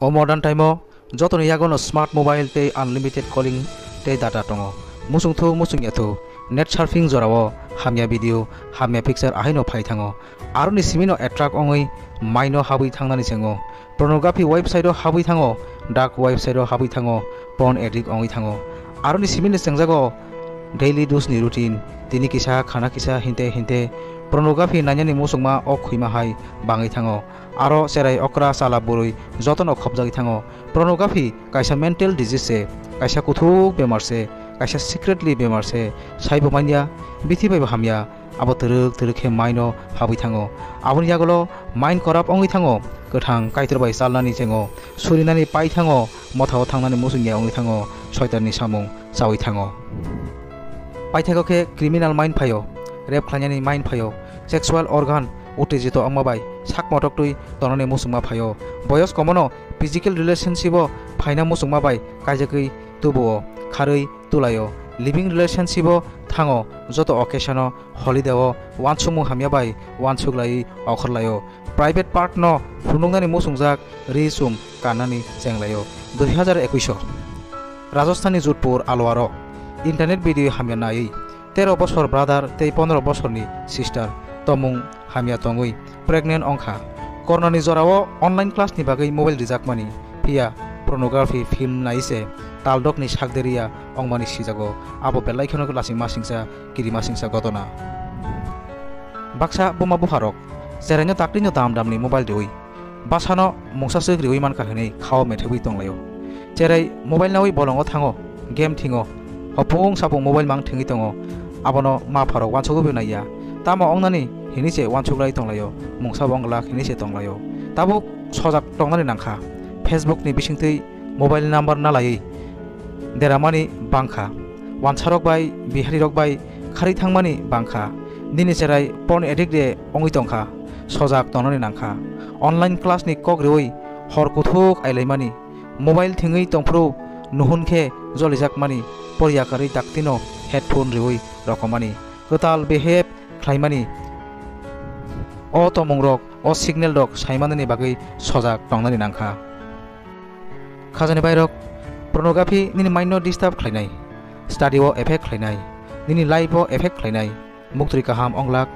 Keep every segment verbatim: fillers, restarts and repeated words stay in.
O modern time-o jotoni yagono smart mobile tei unlimited calling tei data tongo. Muchungthu muchungya thu, net surfing jorao hamya video, hamya picture ahaino phai thango. Aroni simino attract ongwi maino habwi thangnani chengo. Pornography website-o habwi thango, dark website-o habwi thango, porn addict ongwi thango. Aroni simino chengjago daily dose-ni routine, tini kisa, khana kisa, hinte hinte pornography nainani muchungma o khwima hai bangwi thango. Aro cherai okra chala bwrwi jotono khopjagwi thango. Pornography kaisa mental disease se, kaisa kuthuk bemar se, kaisa secretly bemar se, saibo manya, bithi baibo hamya, abo twrwk twrwk khe maino habwi thango. Aboni yagulo mind corrupt wngwi thango, kwthang Kaitor bai chalnani chengo, surinani pai thango, mothao thangnani muchungya wngwi thango, soitanni samung chawi thango. Paithago khe criminal mind phaio, rape khlainani mind phaio, sexual organ uttejito wngma bai sak motoktwi tongnani muchungma phaio. Boyos komono physical relationship-o phaina muchungma bai kaijagwi tubuo, kharwi tulaio. Living relationship-o thango, joto occasion-o, holiday-o, uansukmung hamya bai uansuk laiwi okhor laio. Private part-no phunuknani muchungjak ri chum kannani chenglaio. Dui hazar ekuish-o Rajasthan-ni Jodhpur Alwar-o internet video hamya naiwi tero bosor brother tei pondro bosorni sister tomung hamya tongwi pregnant wngkha. Corona-ni jorao online class-ni bagwi mobile rijakmani, phiya pornography film nai se taldokni sakderiya wngmani sijago. Abo belai kheno lasingma singsa, kirima singsa gotona. Baksa buma bupharok cheraino taktwino dam damni mobile riwi, bwsano mungsa swk riwi mankha hwnwi khao methebwi tonglaio. Cherai mobile nawi bolongo thango, game thingo, hopung sapung mobile mang thwngwi tongo. Abono ma pharok uansugwi bo naiya. Tamo wngnani hini se uansuk lai tonglaio, mungsa bo wng glak hini se tonglaio. Tabuk sojak tongnani nangkha. Facebook-ni bisingtwi mobile number nalaiwi deramani bangkha. Wansarok bai, biharirok bai kharwi thangmani bangkha. Nini cherai porn addict de wngwi tongkha. Sojak tongnani nangkha. Online class-ni kok riwi hor kuthuk ailaimani. Mobile thwngwi tongphuru nuhun khe jolijakmani, poriya karwi daktino headphone riwi rokomani, kwtal behave khlaimani. O tomungrok, o signal rok saimanani bagwi sojak tongnani nangkha. Khajani bairok, pornography nini mind no disturb khlainai, study o effect khlainai, nini life o effect khlainai, muktwi kaham onglak,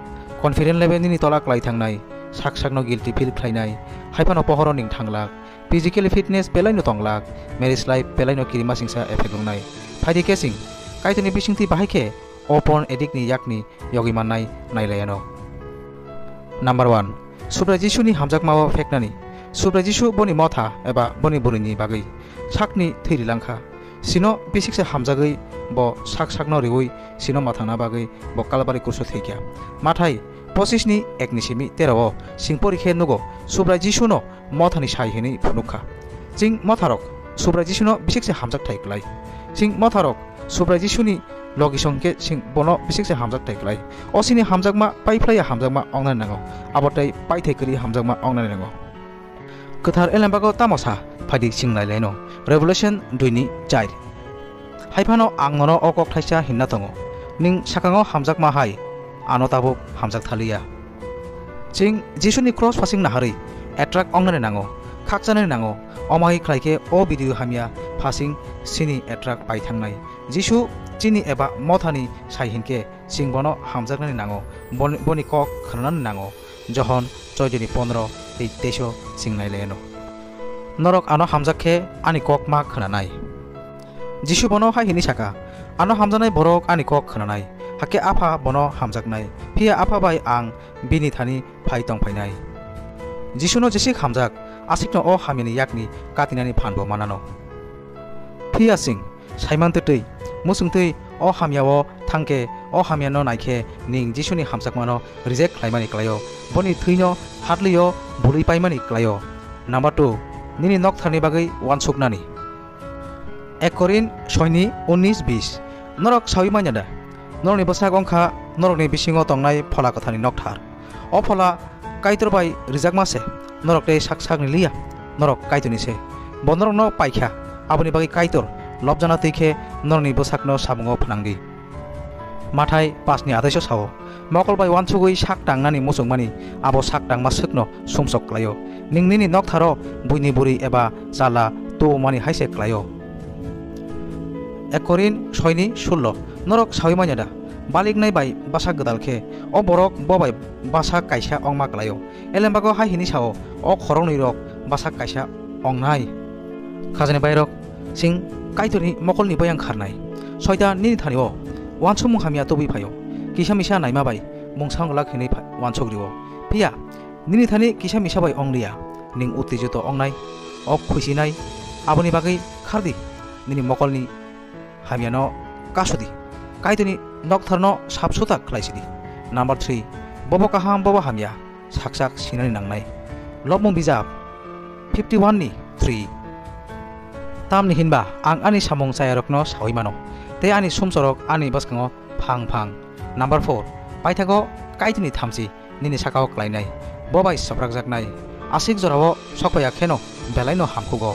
confident level nini tola klai thangnai, sak sakno guilty feel khlainai, haiphano pohoro ning thanglak, physically fitness belaino tonglak, marriage life belaino kirima singsa effect wngnai. Phaidi kesing, Kaitorni bisingtwi bahai khe o porn addict ni yakni yogwi mannai nailaiano. Number one, Subrai Jisuni hamjakmao pheknani. Subrai Jisu boni motha eba boni bwrwini bagwi sakni thwi rilangkha. Sino bisikse hamjagwi bo sak sakno riwi sino mathangna bagwi bo Kalbari kruso thwikha. Mathai pochisni ekni simi tero o sing pori khe nugo Subrai Jisuno mothani sai hwnwi phunukha. Ching motharok Subrai Jisuno bisikse hamjakthai klai. Ching motharok Subrai Jisuni logi song khe ching bono bisikse hamjakthai klai. O sini hamjakma paiphlaiya hamjakma ongnani nango. Abo tei paithai kwrwi hamjakma ongnani nango. Kwthar Elembago tamo sa? Phaidi ching nailaino. Revelation dui ni char. Haiphano ang nono o kok thaisa hinna tongo. Ning sakango hamjakma hai, ano tabuk hamjak thaliya. Ching Jisuni cross phasing naharwi attract ongnani nango, khakchanani nango. Omai khlai khe o video hamya phasing sini attract pai thangnai. Jisu chini eba mothani sai hinkhe ching bono hamjaknani nango, boni, boni kok khnanani nango. Johon choidoni pondro tei teiso ching nailaino. Norok ano hamjak khe ani kok ma khnanai. Jisu bono hai hwnwi saka, ano hamjaknai borok ani kok khnanai, hakhe Apha bono hamjaknai, phiya Apha bai ang bini thani phai tong phainai. Jisuno jesik hamjak, asikno o hamyani yakni katinani phanbo manano. Phiya chwng saiman twtwi, muchungtwi o hamyao thangkhe, o hamyano naikhe ning Jisuni hamjakmano reject khlaimani klaio, boni thwino hatlwio bului paimani klaio. Number two, nini noktharni bagwi uansuknani. Ek Korin soini unis bis. Norok saui manya da? Norokni bwsak wngkha norokni bisingo tongnai Phola Kwtharni nokthar. O Phola Kaitor bai rijakma se, norok tei sak sakni liya, norok Kaitorni se. Bo norokno paikha, aboni bagwi Kaitor lobjana twi khe norokni bwsakno samungo phnang di. Mathai paanch ni adaiso sao, mokol bai uansugwi sak tangnani muchungmani abo sak tangma swkno sumsok klaio. Nwng nini noktharo buini bwrwi eba chwla tubumani hai se klai-o. Ek Korin soini sullo. Norok saui manya da? Baliknai bai bwsak gwdal khe, o borok bo bai bwsak kaisa ongma klai-o. Elembago hai hwnwi sa-o, o khoroknwi rok bwsak kaisa ongnai. Khajani bairok, chwng Kaitorni mokolni boyang kharnai. Soitan nini thani-o uansukmung hamya tubui phai-o. Kisa misa naima bai mungsa wng glak hwnwi pha-, uansuk rio. Phiya nini thani kisa misa bai ong liya, nwng uttijoto ongnai, ok khuisinai, aboni bagwi khardi, nini mokolni hamyano kasudi, Kaitorni noktharno sap sutak khlaisidi. Number three, bobo kaham, bobo hamya, sak sak sinani nangnai. Lobmung bijap fifty one ni three. Tamni hinba ang ani samung chayarokno saui mano, tei ani sumsorok ani bwskango phang phang. Number four, paithago Kaitorni thamchi nini sakao klainai, bo bai soprakjaknai. Aswk jorao sokpaiya kheno belaino hamkhugo.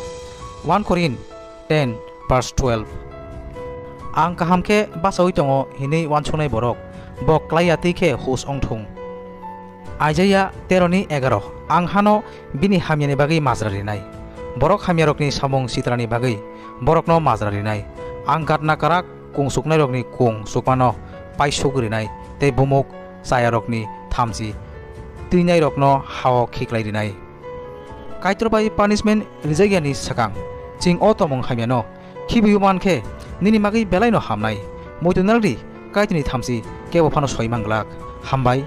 One Korin ten verse twelve. Ang kaham khe bachaui tongo hinwi uansuknai borok, bo klai ya twi khe hus wng thung. Isaiah tero ni egaro. Ang hano bini hamyani bagwi majra rinai, borok hamyarokni samung sitrani bagwi borokno majra rinai. Ang gatna kwrak kung suknairokni kung sukmano paisuk rinai, tei bumuk chayarokni thamchi twinairokno ha-o khiklai rinai. Kaitor bai punishment rijakyani swkang chwng o tongmung hamyano khibiui man khe nini bagwi belaino hamnai. Muitu naldi, Kaitorni thamchi kebo phano soi man glak. Hambai.